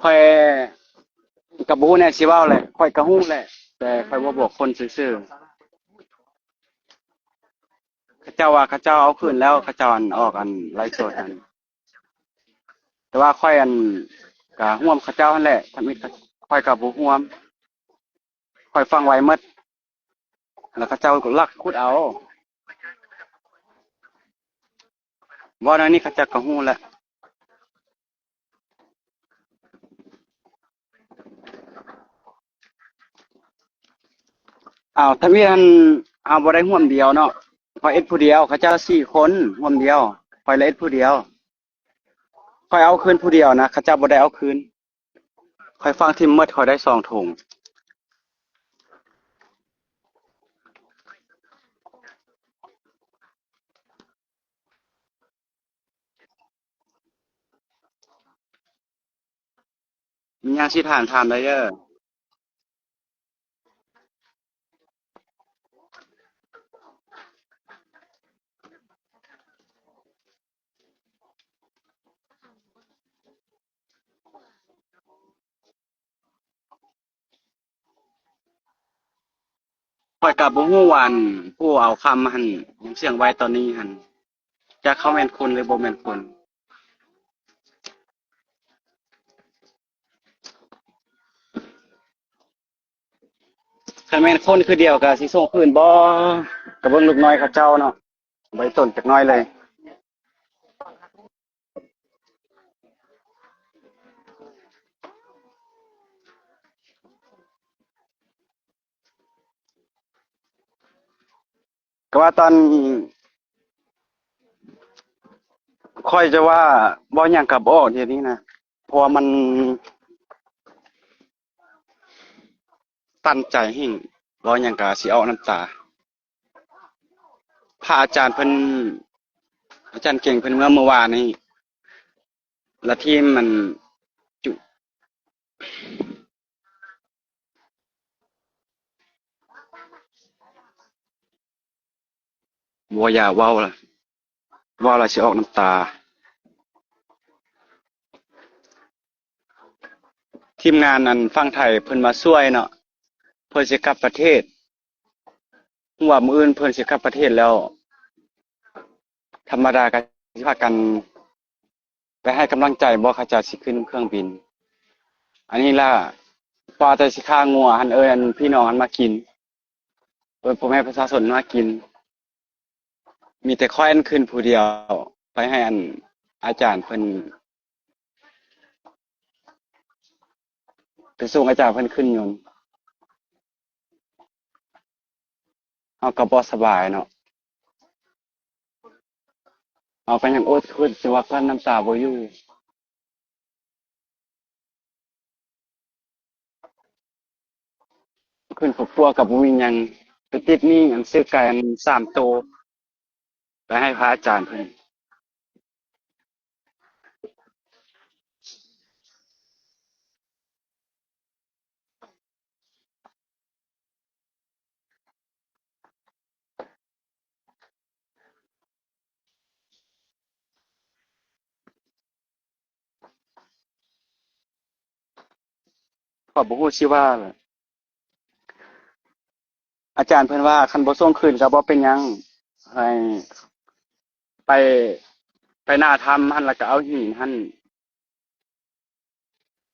ຂ້ອຍກໍບໍ່ຮູ້ແນວຊິເວົ້າແຫຼະ, ຂ້ອຍກໍຮູ້ແຫຼະ ແຕ່ຂ້ອຍບໍ່ບອກຄົນຊື່ໆ. ເຂົາເຈົ້າວ່າເຂົາເຈົ້າເອົາຄືນແລ້ວ, ເຂົາເຈົ້າ ອັນ ອອກ ອັນ ໄລຟ໌ສົດ ອັນ ແຕ່ວ່າຂ້ອຍ ອັນ ກະຮ່ວມເຂົາເຈົ້າຫັ້ນແຫຼະ, ທຳອິດຂ້ອຍກະບໍ່ຮ່ວມ, ຂ້ອຍຝັງໄວ້ໝົດ ແລ້ວເຂົາເຈົ້າກໍລັກຂຸດເອົາ. ເວົ້າແນວນີ້ເຂົາເຈົ້າກໍຮູ້ແລ້ວ. ອ້າວ ທຳອິດຫັ້ນ ເຮົາບໍ່ໄດ້ຮ່ວມດຽວເນາະ, ຂ້ອຍເຮັດຜູ້ດຽວ, ເຂົາເຈົ້າສີ່ຄົນຮ່ວມດຽວ, ຂ້ອຍລະເຮັດຜູ້ດຽວ. ຂ້ອຍເອົາຄືນຜູ້ດຽວນະ, ເຂົາເຈົ້າບໍ່ໄດ້ເອົາຄືນ. ຂ້ອຍຝັງຖິ້ມໝົດ, ຂ້ອຍໄດ້ສອງຖົງ. ມີຫຍັງຊິຖາມ ຖາມໄດ້ເດີ້. ຂ້ອຍກໍບໍ່ຮູ້ວ່າ ອັນ ຜູ້ເອົາຄຳຫັ້ນ ຍັງສ່ຽງໄວ້ຕອນນີ້ຫັ້ນ ຈັກເຂົາແມ່ນຄົນ ຫຼື ບໍ່ແມ່ນຄົນ. ຄັນແມ່ນຄົນຄືດຽວກໍຊິສົ່ງຄືນບໍ່? ກໍເບິ່ງລູກນ້ອຍເຂົາເຈົ້າເນາະ, ບໍ່ໄດ້ສົນຈັກໜ້ອຍເລີຍ. ກໍວ່າຕອນ ຂ້ອຍຈະວ່າເວົ້າຫຍັງກໍບໍ່ອອກດຽວນີ້ນະ, ເພາະວ່າມັນຕັນໃຈແຮງ, ເວົ້າຫຍັງກໍຊິອອກນ້ຳຕາ. ພະອາຈານເພິ່ນ ອາຈານເກັ່ງເພິ່ນເມື່ອ ເມື່ອວານນີ້ ລະທີມມັນຈຸ ບໍ່ຢາກເວົ້າລະ, ເວົ້າລະຊິອອກນ້ຳຕາ. ທີມງານ ອັນ ຝັ່ງໄທເພິ່ນມາຊ່ວຍເນາະ, ເພິ່ນຊິກັບປະເທດ, ຮູ້ວ່າມື້ອື່ນເພິ່ນຊິກັບປະເທດແລ້ວ. ທຳມະດາກໍຊິພາກັນໄປໃຫ້ກຳລັງໃຈບໍ່, ເຂົາເຈົ້າຊິຂຶ້ນເຄື່ອງບິນ. ອັນນີ້ລະ ວ່າແຕ່ຊິຂ້າງົວຫັ້ນ ເອີ້ນພີ່ນ້ອງຫັ້ນມາກິນ, ເອີ້ນພໍ່ແມ່ປະຊາຊົນມາກິນ. ມີແຕ່ຂ້ອຍ ອັນ ຂຶ້ນຜູ້ດຽວ ໄປໃຫ້ ອັນ ອາຈານເພິ່ນ ໄປສົ່ງອາຈານເພິ່ນຂຶ້ນຍົນ. ເຮົາກໍບໍ່ສະບາຍເນາະ, ເຮົາກໍຍັງອົດຄຶດ ແຕ່ວ່າກັ້ນນ້ຳຕາບໍ່ຢູ່. ຂຶ້ນຄອບຄົວກໍບໍ່ມີຫຍັງ, ໄປຕິດໜີ້ ອັນ ຊື້ໄກ່ ອັນ ສາມໂຕ ໄປໃຫ້ພະອາຈານເພິ່ນ. ຂ້ອຍບໍ່ຮູ້ຊິວ່າລະ. ອາຈານເພິ່ນວ່າ ຄັນບໍ່ສົ່ງຄືນກໍບໍ່ເປັນຫຍັງ, ໃຫ້ໄປ ໄປໜ້າຖ້ຳຫັ້ນ ແລ້ວກໍເອົາຫີນຫັ້ນ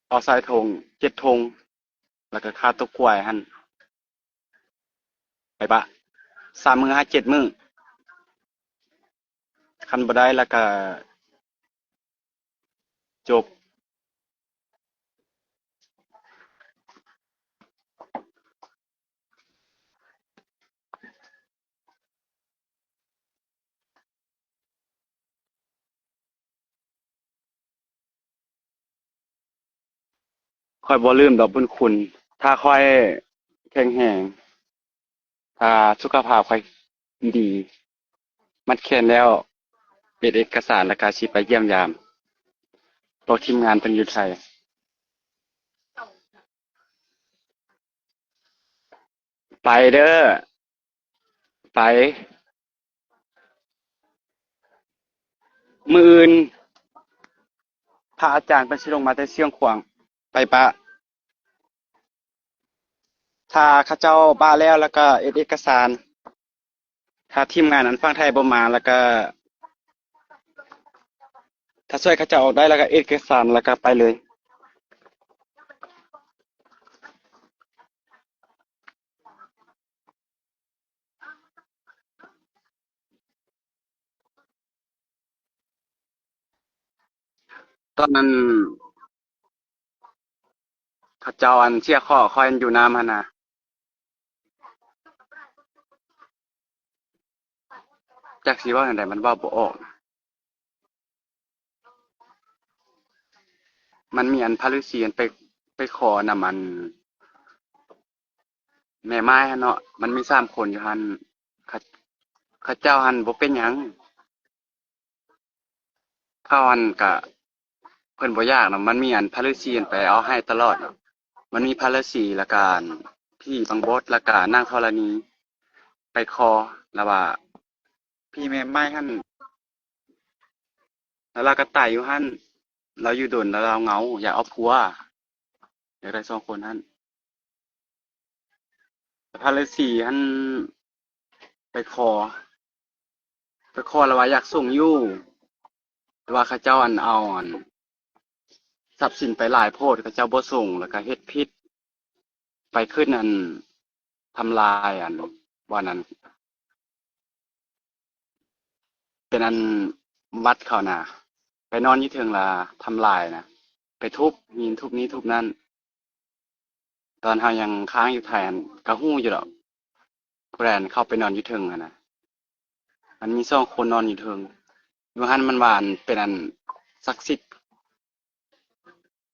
ເອົາໃສ່ຖົງເຈັດຖົງ ແລ້ວກໍຄາຕົວກວາຍຫັ້ນ ໄປປະ ສາມມື້ຫາເຈັດມື້. ຄັນບໍ່ໄດ້ແລ້ວກະຈົບ. ຂ້ອຍບໍ່ລືມດອກບຸນຄຸນ ຖ້າຂ້ອຍແຂງແຮງ, ຖ້າສຸຂະພາບຂ້ອຍດີ, ມັດແຂນແລ້ວ ເຮັດເອກະສານ ແລ້ວກະຊິໄປຢ້ຽມຢາມພວກທີມງານເພິ່ນຢູ່ໄທ. ໄປເດີ້ ໄປ. ມື້ອື່ນ ພະອາຈານເພິ່ນຊິລົງມາແຕ່ຊຽງຂວາງໄປປະ. ຖ້າເຂົາເຈົ້າປະແລ້ວ ແລ້ວກໍເຮັດເອກະສານ ຖ້າທີມງານອັນຝັ່ງໄທບໍ່ມາ ແລ້ວກໍ ຖ້າຊ່ວຍເຂົາເຈົ້າອອກໄດ້ ແລ້ວກໍເອກະສານ ແລ້ວກໍໄປເລີຍ. ຕອນນັ້ນ ເຂົາເຈົ້າອັນເສຍຂໍ້ຂ້ອຍຢູ່ນຳຫັ້ນນະ ຈັກຊິເວົ້າແນວໃດ ມັນເວົ້າບໍ່ອອກ. ມັນມີອັນພະລືສີອັນໄປ ໄປຂໍນຳອັນແມ່ໝ້າຍຫັ້ນເນາະ ມັນມີສາມຄົນຢູ່ຫັ້ນ ເຂົາ ເຂົາເຈົ້າຫັ້ນບໍ່ເປັນຫຍັງ. ເຂົາຫັ້ນກະ ເພິ່ນບໍ່ຢາກນຳ ມັນມີອັນພະລືສີຫັ້ນໄປເອົາໃຫ້ຕະຫຼອດ. ມັນມີພະລືສີ ແລ້ວກະອັນຜີບັງບົດ ແລ້ວກະນາງທໍລະນີໄປຂໍ ລະວ່າຜີແມ່ໝ້າຍຫັ້ນ ລະລາວກະຕາຍຢູ່ຫັ້ນ ລາວຢູ່ດົນ ລະລາວເຫງົາ ຢາກເອົາຜົວ ຢາກໄດ້ສອງຄົນຫັ້ນ. ພະລືສີຫັ້ນໄປຂໍ ໄປຂໍລະວ່າຢາກສົ່ງຢູ່ ແຕ່ວ່າເຂົາເຈົ້າອັນເອົາອັນຊັບສິນໄປຫຼາຍໂພດ ເຂົາເຈົ້າບໍ່ສົ່ງ ແລ້ວກະເຮັດຜິດ ໄປຂຶ້ນອັນທຳລາຍອັນບ່ອນອັນ ເປັນອັນວັດເຂົານະ ໄປນອນຢູ່ເທິງລະທຳລາຍນະ ໄປທຸບຫີນທຸບນີ້ທຸບນັ້ນ. ຕອນເຮົາຍັງຄ້າງຢູ່ໄທຫັ້ນ ກະຮູ້ຢູ່ດອກ ຜູ້ໃດອັນເຂົ້າໄປນອນຢູ່ເທິງຫັ້ນນະ. ມັນມີສອງຄົນນອນຢູ່ເທິງ ຢູ່ຫັ້ນມັນວ່າອັນເປັນອັນສັກສິດ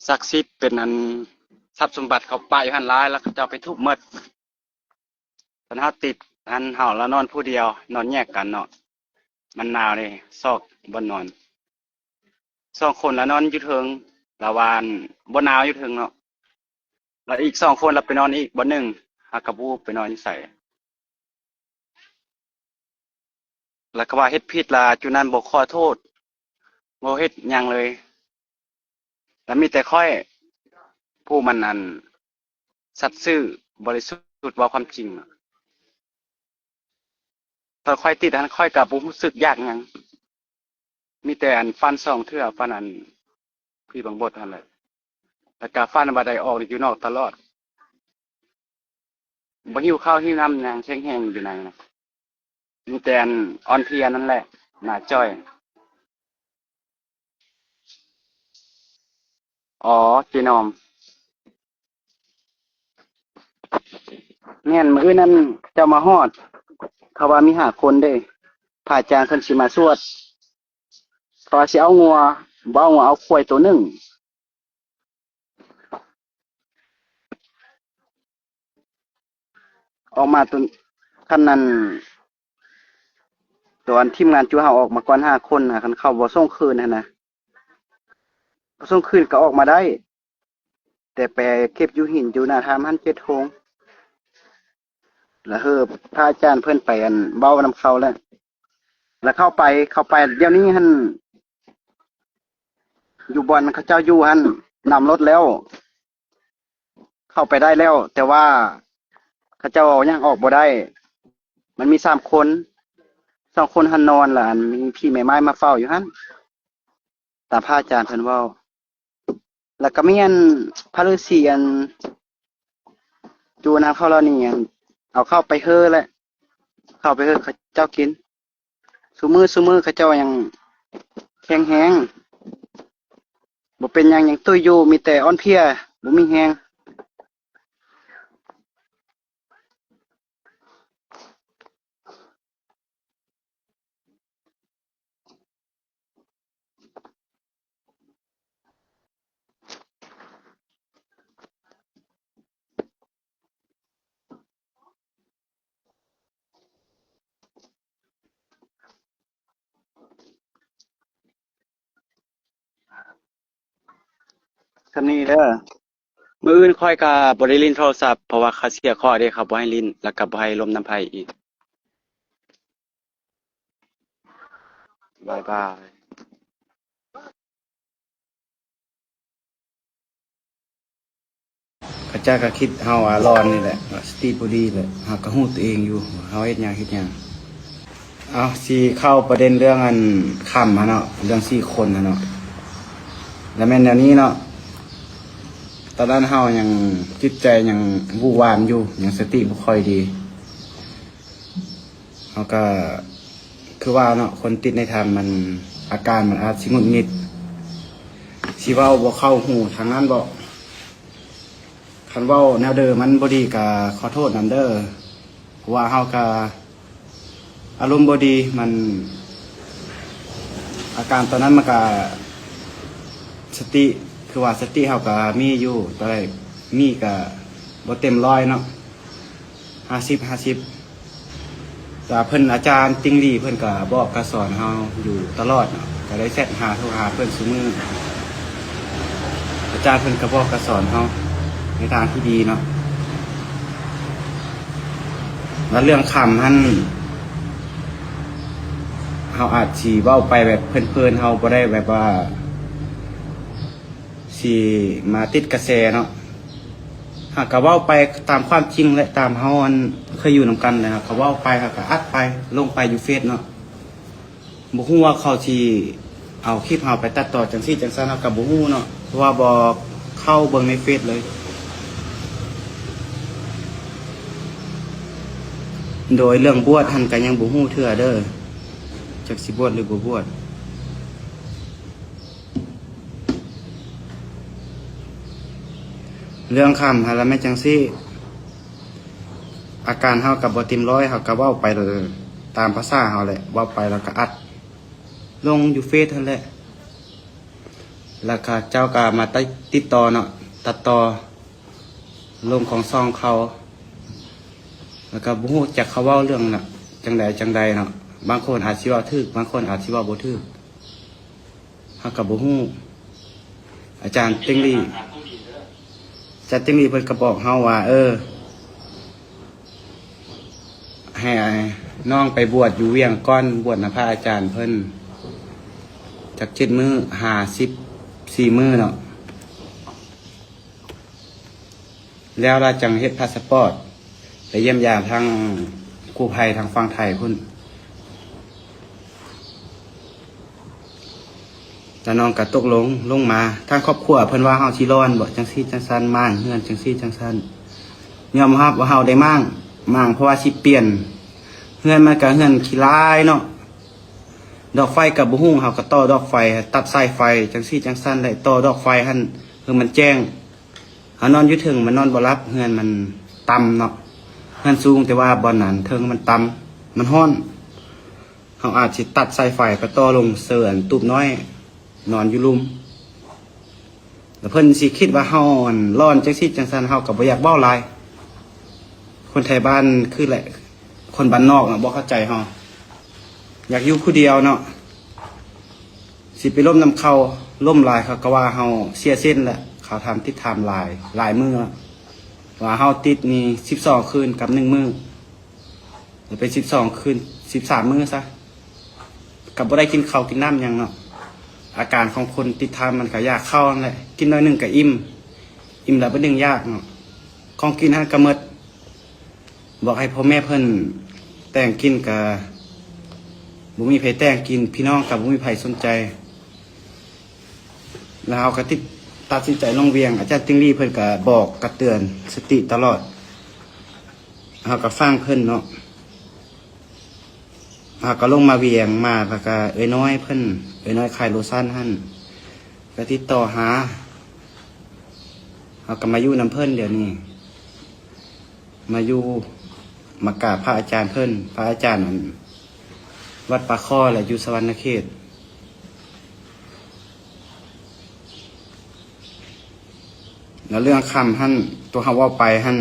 ສັກສິດ ເປັນອັນຊັບສົມບັດເຂົາປະຢູ່ຫັ້ນຫຼາຍ ແລ້ວເຂົາເຈົ້າໄປທຸບໝົດ. ຕອນເຮົາຕິດຫັ້ນ ເຮົາລະນອນຜູ້ດຽວ ນອນແຍກກັນເນາະ ມັນໜາວເດ້ ຊອກບ່ອນນອນ. ສອງຄົນລະນອນຢູ່ເທິງ ລະວ່າອັນບໍ່ໜາວຢູ່ເທິງເນາະ ລະອີກສອງຄົນລະໄປນອນອີກບ່ອນໜຶ່ງ ເຮົາກະບໍ່ຮູ້ໄປນອນຢູ່ໃສ. ລະກະວ່າເຮັດຜິດລະຈຸນັ້ນບໍ່ຂໍໂທດ ບໍ່ເຮັດຫຍັງເລີຍ ລະມີແຕ່ຂ້ອຍຜູ້ມັນອັນສັດຊື່ບໍລິສຸດເວົ້າຄວາມຈິງ. ຕອນຂ້ອຍຕິດຫັ້ນ ຂ້ອຍກະບໍ່ຮູ້ສຶກຢາກຫຍັງ ມີແຕ່ອັນຝັນສອງເທື່ອ ຝັນອັນຜີບັງບົດຫັ້ນແຫຼະ ລະກະຝັນວ່າໄດ້ອອກຢູ່ນອກຕະຫຼອດ. ບໍ່ຫິວເຂົ້າຫິວນ້ຳຫຍັງ ແຂງແຮງຢູ່ໃນນະ ມີແຕ່ອັນອ່ອນເພຍນັ້ນແຫຼະ ໜ້າຈ່ອຍ. ອໍ ເຈນອມ ແມ່ນ ມື້ອື່ນນັ້ນເຈົ້າມາຮອດ ເຂົາວ່າມີຫ້າຄົນເດ້ ພະອາຈານເພິ່ນຊິມາສວດ ເຂົາວ່າຊິເອົາງົວ ບໍ່ເອົາງົວ ເອົາຄວາຍໂຕໜຶ່ງ. ອອກມາຕົນ ຄັນນັ້ນ ຕອນທີມງານຈຸເຮົາອອກມາກ່ອນຫ້າຄົນນະ ຄັນເຂົາບໍ່ສົ່ງຄືນຫັ້ນນະ ບໍ່ສົ່ງຄືນກະອອກມາໄດ້ ແຕ່ໄປເກັບຢູ່ຫີນຢູ່ໜ້າຖ້ຳຫັ້ນເຈັດໂຮງ ລະເຮີພະອາຈານເພິ່ນໄປອັນເວົ້ານຳເຂົາແລ້ວ ລະເຂົ້າໄປ ເຂົ້າໄປດຽວນີ້ຫັ້ນ ຢູ່ບ່ອນເຂົາເຈົ້າຢູ່ຫັ້ນ ນຳລົດແລ້ວ ເຂົ້າໄປໄດ້ແລ້ວ ແຕ່ວ່າເຂົາເຈົ້າຍັງອອກບໍ່ໄດ້ ມັນມີສາມຄົນ ສອງຄົນຫັ້ນນອນ ລະອັນມີຜີແມ່ໝ້າຍມາເຝົ້າຢູ່ຫັ້ນ ຕາມພະອາຈານເພິ່ນເວົ້າ. ລະກະມີອັນພະລືສີອັນ ຢູ່ນຳເຂົາເຫຼົ່ານີ້ ອັນເອົາເຂົ້າໄປເຮີແຫຼະ ເຂົ້າໄປເຮີເຂົາເຈົ້າກິນ. ຊຸມື້ ຊຸມື້ເຂົາເຈົ້າຍັງແຂງແຮງ ບໍ່ເປັນຫຍັງ ຍັງຕຸ້ຍຢູ່ ມີແຕ່ອ່ອນເພຍ ບໍ່ມີແຮງ. ສ່ຳນີ້ເດີ ມື້ອື່ນຂ້ອຍກະບໍ່ໄດ້ຫຼິ້ນໂທລະສັບ ເພາະວ່າເຂົາເສຍຂໍ້ເດ້ ເຂົາບໍ່ໃຫ້ຫຼິ້ນ ລະກະບໍ່ໃຫ້ລົມນຳໃຜອີກ. ບາຍບາຍ. ອາຈານກໍຄິດເຮົາວ່າຫຼອນນີ້ແຫຼະ ສະຕິບໍ່ດີແຫຼະ ເຮົາກໍຮູ້ຕົວເອງຢູ່ ເຮົາເຮັດຫຍັງເຮັດຫຍັງ. ເອົາ ຊິເຂົ້າປະເດັນເລື່ອງອັນຄ່ຳຫັ້ນເນາະ ເລື່ອງສີ່ຄົນຫັ້ນເນາະ ລະແມ່ນແນວນີ້ເນາະ ຕອນນັ້ນເຮົາຍັງຈິດໃຈຍັງວູ່ວາມຢູ່ ຍັງສະຕິບໍ່ຄ່ອຍດີ ເຮົາກໍຄືວ່າເນາະ ຄົນຕິດໃນຖ້ຳມັນ ອາການມັນອາດຊິຫງຸດຫງິດ ຊິເວົ້າບໍ່ເຂົ້າຫູທາງນັ້ນເບາະ. ຄັນເວົ້າແນວເດີມັນບໍ່ດີກໍຂໍໂທດນຳເດີ ເພາະວ່າເຮົາກໍອາລົມບໍ່ດີ ມັນ ອາການຕອນນັ້ນມັນກໍ ສະຕິ ຄືວ່າສະຕິເຮົາກໍມີຢູ່ ຕອນແລກມີກໍບໍ່ເຕັມຮ້ອຍເນາະ ຫ້າສິບ ຫ້າສິບ ແຕ່ເພິ່ນ ອາຈານຕິ່ງຫຼີ່ເພິ່ນກໍບອກກໍສອນເຮົາຢູ່ຕະຫຼອດເນາະ ກໍໄດ້ແຊັດຫາ ໂທຫາເພິ່ນຊຸມື້ ອາຈານເພິ່ນກໍບອກກໍສອນເຮົາໃນທາງທີ່ດີເນາະ. ແລະເລື່ອງຄ່ຳຫັ້ນ ເຮົາອາດຊິເວົ້າໄປແບບເພີນໆ ເຮົາບໍ່ໄດ້ແບບວ່າ ຊິມາຕິດກະແສເນາະ ເຮົາກໍເວົ້າໄປຕາມຄວາມຈິງແຫຼະ ຕາມເຮົາອັນເຄີຍຢູ່ນຳກັນແຫຼະ ເຮົາກໍເວົ້າໄປ ເຮົາກໍອັດໄປ ລົງໄປຢູ່ເຟສເນາະ ບໍ່ຮູ້ວ່າເຂົາຊິເອົາຄລິບເຮົາໄປຕັດຕໍ່ຈັ່ງຊີ້ຈັ່ງຊັ້ນ ເຮົາກໍບໍ່ຮູ້ເນາະ ເພາະວ່າບໍ່ເຂົ້າເບິ່ງໃນເຟສເລີຍ. ໂດຍເລື່ອງບວດຫັ້ນກໍຍັງບໍ່ຮູ້ເທື່ອເດີ ຈັກຊິບວດຫຼືບໍ່ບວດ. ເລື່ອງຄ່ຳຫັ້ນລະແມ່ນຈັ່ງຊີ້ ອາການເຮົາກໍບໍ່ເຕັມຮ້ອຍ ເຮົາກໍເວົ້າໄປຕາມພາສາເຮົາແຫຼະ ເວົ້າໄປແລ້ວກໍອັດລົງຢູ່ເຟສຫັ້ນແຫຼະ ແລ້ວເຂົາເຈົ້າກໍມາຕິດຕໍ່ເນາະ ຕັດຕໍ່ລົງຂອງຊ່ອງເຂົາ ແລ້ວກໍບໍ່ຮູ້ຈັກເຂົາເວົ້າເລື່ອງນະ ຈັ່ງໃດຈັ່ງໃດເນາະ ບາງຄົນອາດຊິເວົ້າຖືກ ບາງຄົນອາດຊິເວົ້າບໍ່ຖືກ. ເຮົາກໍບໍ່ຮູ້ ອາຈານຕິ່ງຫຼີ່ ອາຈານຕິ່ງຫຼີ່ເພິ່ນກໍບອກເຮົາວ່າ ເອີ ໃຫ້ນ້ອງໄປບວດຢູ່ວຽງກ່ອນ ບວດນຳພະອາຈານເພິ່ນຈັກເຈັດມື້ ຫ້າສິບສີ່ມື້ເນາະ. ແລ້ວລະຈັ່ງເຮັດພາສະປອດ ໄປຢ້ຽມຢາມທາງກູ້ໄພທາງຝັ່ງໄທພຸ້ນ ລະນ້ອງກໍຕົກລົງ ລົງມາ ທາງຄອບຄົວເພິ່ນວ່າເຮົາຊິລ້ອນເບາະ ຈັ່ງຊີ້ຈັ່ງຊັ້ນ ມ້າງເຮືອນຈັ່ງຊີ້ຈັ່ງຊັ້ນ ຍອມຮັບວ່າເຮົາໄດ້ມ້າງ ມ້າງເພາະວ່າຊິປ່ຽນ ເຮືອນມັນກໍເຮືອນຂີ້ລາຍເນາະ ດອກໄຟກໍບໍ່ຮູ້ ເຮົາກໍຕໍ່ດອກໄຟ ຕັດສາຍໄຟຈັ່ງຊີ້ຈັ່ງຊັ້ນ ແລະຕໍ່ດອກໄຟຫັ້ນ ເອີ ມັນແຈ້ງ ເຮົານອນຢູ່ເທິງມັນນອນບໍ່ຫຼັບ ເຮືອນມັນຕ່ຳເນາະ ເຮືອນສູງແຕ່ວ່າບ່ອນນັ້ນເທິງມັນຕ່ຳ ມັນຮ້ອນ ເຮົາອາດຊິຕັດສາຍໄຟໄປຕໍ່ລົງເສີນຕູບນ້ອຍ ນອນຢູ່ລຸ່ມ ແລ້ວເພິ່ນຊິຄິດວ່າເຮົາອັນຫຼອນຈັ່ງຊີ້ຈັ່ງຊັ້ນ ເຮົາກໍບໍ່ຢາກເວົ້າຫຼາຍ ຄົນໄທບ້ານຄືແຫຼະ ຄົນບ້ານນອກນະ ບໍ່ເຂົ້າໃຈເຮົາ ຢາກຢູ່ຜູ້ດຽວເນາະ. ຊິໄປລົມນຳເຂົາ ລົມຫຼາຍເຂົາກໍວ່າເຮົາເສຍເສັ້ນແຫຼະ ເຂົາຖາມຕິດຖາມຫຼາຍ ຫຼາຍມື້ລະ ວ່າເຮົາຕິດນີ້ສິບສອງຄືນກັບໜຶ່ງມື້ ແລ້ວເປັນສິບສອງຄືນ ສິບສາມມື້ຊະ ກໍບໍ່ໄດ້ກິນເຂົ້າກິນນ້ຳຫຍັງເນາະ ອາການຂອງຄົນຕິດຖ້ຳມັນກໍຢາກເຂົ້າຫັ້ນແຫຼະ ກິນໜ້ອຍໜຶ່ງກໍອີ່ມ ອີ່ມແລ້ວບາດໜຶ່ງຢາກເນາະ ຂອງກິນຫັ້ນກໍໝົດ. ບອກໃຫ້ພໍ່ແມ່ເພິ່ນແຕ່ງກິນກະບໍ່ມີໃຜແຕ່ງກິນ ພີ່ນ້ອງກະບໍ່ມີໃຜສົນໃຈ ແລ້ວເຮົາກະຕິດ ຕັດສິນໃຈລົງວຽງ ອາຈານຕິ່ງຫຼີ່ເພິ່ນກະບອກກະເຕືອນສະຕິຕະຫຼອດ ເຮົາກະຟັງເພິ່ນເນາະ ເຮົາກະລົງມາວຽງມາ ແລ້ວກະເອື້ອຍນ້ອຍເພິ່ນ ເອື້ອຍນ້ອຍຂາຍໂລຊັນຫັ້ນ ກະຕິດຕໍ່ຫາ ເຮົາກະມາຢູ່ນຳເພິ່ນດຽວນີ້ ມາຢູ່ ມາກາບພະອາຈານເພິ່ນ ພະອາຈານອັນ ວັດປາຄໍ້ ແລະ ຢູ່ສະຫວັນນະເຂດ ແລ້ວເລື່ອງຄ່ຳຫັ້ນ ຕົວເຮົາເວົ້າໄປຫັ້ນ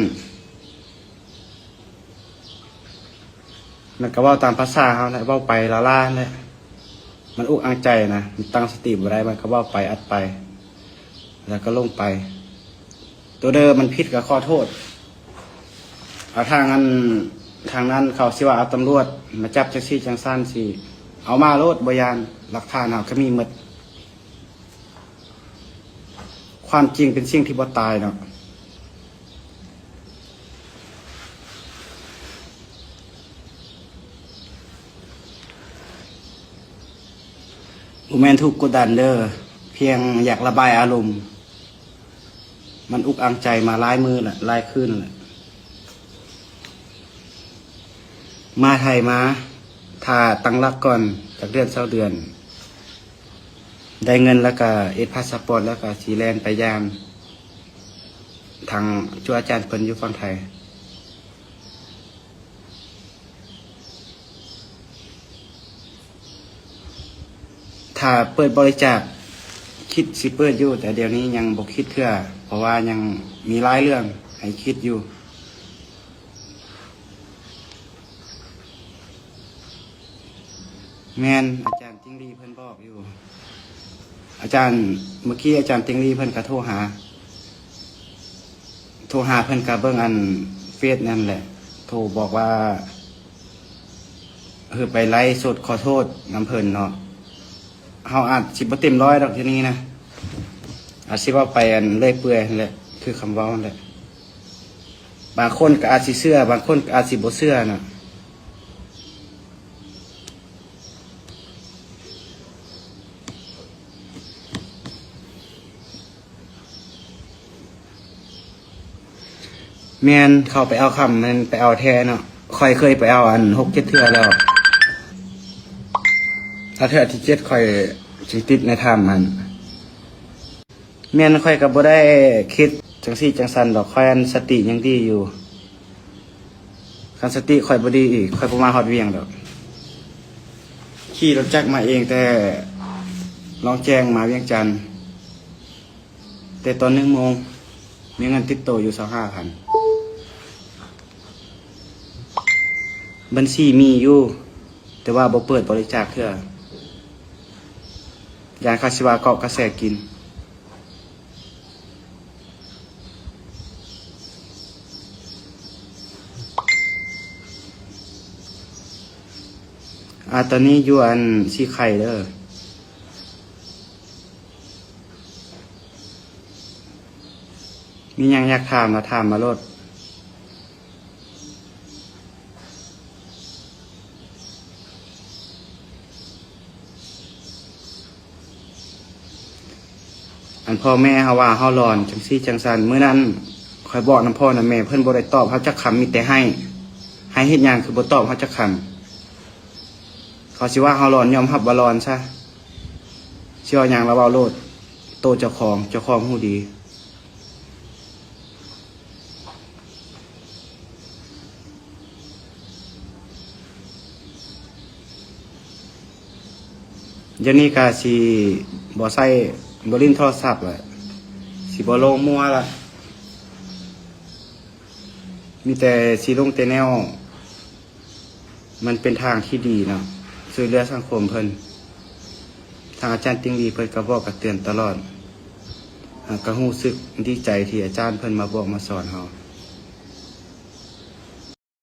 ມັນກະເວົ້າຕາມພາສາເຮົາແຫຼະ ເວົ້າໄປລ້າໆຫັ້ນແຫຼະ ມັນອຸກອັ່ງໃຈນະ ມັນຕັ້ງສະຕິບໍ່ໄດ້ ມັນກະເວົ້າໄປ ອັດໄປ ແລ້ວກະຫຼົງໄປ ໂຕເດີມັນຜິດກະຂໍໂທດ ເອົາທາງອັນ ທາງນັ້ນເຂົາຊິວ່າເອົາຕຳຫຼວດມາຈັບຈັ່ງຊີ້ຈັ່ງຊັ້ນ ຊິເອົາມາໂລດ ບໍ່ຢ້ານ ຫຼັກຖານເຮົາກະມີໝົດ ຄວາມຈິງເປັນສິ່ງທີ່ບໍ່ຕາຍເນາະ ບໍ່ແມ່ນຖືກກົດດັນເດີ້, ພຽງຢາກລະບາຍອາລົມ. ມັນອຸກອັ່ງໃຈມາຫຼາຍມື້ລະ, ຫຼາຍຄືນລະ. ມາໄທມາ, ຖ້າຕັ້ງຫຼັກກ່ອນ ຈັກເດືອນສອງເດືອນ, ໄດ້ເງິນແລ້ວກະເຮັດພາສະປອດ ແລ້ວກະຊິແລ່ນໄປຢາມທາງຈຸອາຈານເພິ່ນຢູ່ຝັ່ງໄທ. ຖ້າເປີດບໍລິຈາກ ຄິດຊິເປີດຢູ່, ແຕ່ດຽວນີ້ຍັງບໍ່ຄິດເທື່ອ, ເພາະວ່າຍັງມີຫຼາຍເລື່ອງໃຫ້ຄິດຢູ່. ແມ່ນ, ອາຈານຕິງລີເພິ່ນບອກຢູ່. ອາຈານ, ເມື່ອກີ້ອາຈານຕິງລີເພິ່ນກະໂທຫາ, ໂທຫາເພິ່ນກະເບິ່ງອັນເຟສນັ້ນແຫຼະ, ໂທບອກວ່າ ຄືໄປໄລຟ໌ສົດຂໍໂທດນຳເພິ່ນເນາະ. ເຮົາອາດຊິບໍ່ເຕັມຮ້ອຍດອກ ທີ່ນີ້ນະ, ອາດຊິເວົ້າໄປອັນເລື່ອຍເປື່ອຍຫັ້ນແຫຼະ, ຄືຄຳເວົ້າຫັ້ນແຫຼະ. ບາງຄົນກໍອາດຊິເຊື່ອ, ບາງຄົນກໍອາດຊິບໍ່ເຊື່ອນະ. ແມ່ນ, ເຂົາໄປເອົາຄຳ, ແມ່ນໄປເອົາແທ້ເນາະ. ຂ້ອຍເຄີຍໄປເອົາອັນຫົກເຈັດເທື່ອແລ້ວ, ຖ້າເທື່ອທີເຈັດຂ້ອຍຊິຕິດໃນຖ້ຳຫັ້ນ. ແມ່ນ, ຂ້ອຍກໍບໍ່ໄດ້ຄິດຈັ່ງຊີ້ຈັ່ງຊັ້ນດອກ, ຂ້ອຍອັນສະຕິຍັງດີຢູ່. ຄັນສະຕິຂ້ອຍບໍ່ດີອີກ, ຂ້ອຍບໍ່ມາຮອດວຽງດອກ. ຂີ່ລົດຈັກມາເອງແຕ່ລອງແຈ້ງມາວຽງຈັນ, ແຕ່ຕອນໜຶ່ງໂມງ, ມີເງິນຕິດໂຕຢູ່ຊາວຫ້າພັນ. ບັນຊີມີຢູ່, ແຕ່ວ່າບໍ່ເປີດບໍລິຈາກເທື່ອ, ຢ້ານເຂົາຊິວ່າເກາະກະແສກິນ. ອາ ຕອນນີ້ຢູ່ອັນສີໄຄເດີ້. ມີຫຍັງຢາກຖາມລະຖາມມາໂລດ. ອັນພໍ່ແມ່ເຮົາວ່າເຮົາຫຼອນ ຈັ່ງຊີ້ຈັ່ງຊັ້ນ, ມື້ນັ້ນຂ້ອຍບອກນຳພໍ່ນຳແມ່ ເພິ່ນບໍ່ໄດ້ຕອບເຮົາຈັກຄຳ, ມີແຕ່ໄຫ້. ໄຫ້ເຮັດຫຍັງຄືບໍ່ຕອບເຮົາຈັກຄຳ? ເຂົາຊິວ່າເຮົາຫຼອນ, ຍອມຮັບວ່າຫຼອນຊະ. ຊິເວົ້າຫຍັງລະເວົ້າໂລດ, ໂຕເຈົ້າຂອງ, ເຈົ້າຂອງຮູ້ດີ. ດຽວນີ້ກະຊິບໍ່ໃຊ້, ບໍ່ຫຼິ້ນໂທລະສັບລະ, ຊິບໍ່ລົງມົວລະ, ມີແຕ່ຊິລົງແຕ່ແນວ ມັນເປັນທາງທີ່ດີເນາະ, ຊ່ວຍເຫຼືອສັງຄົມເພິ່ນ. ທາງອາຈານຕິງລີເພິ່ນກໍບອກ ກໍເຕືອນຕະຫຼອດ. ເຮົາກໍຮູ້ສຶກດີໃຈທີ່ອາຈານເພິ່ນມາບອກມາສອນເຮົາ.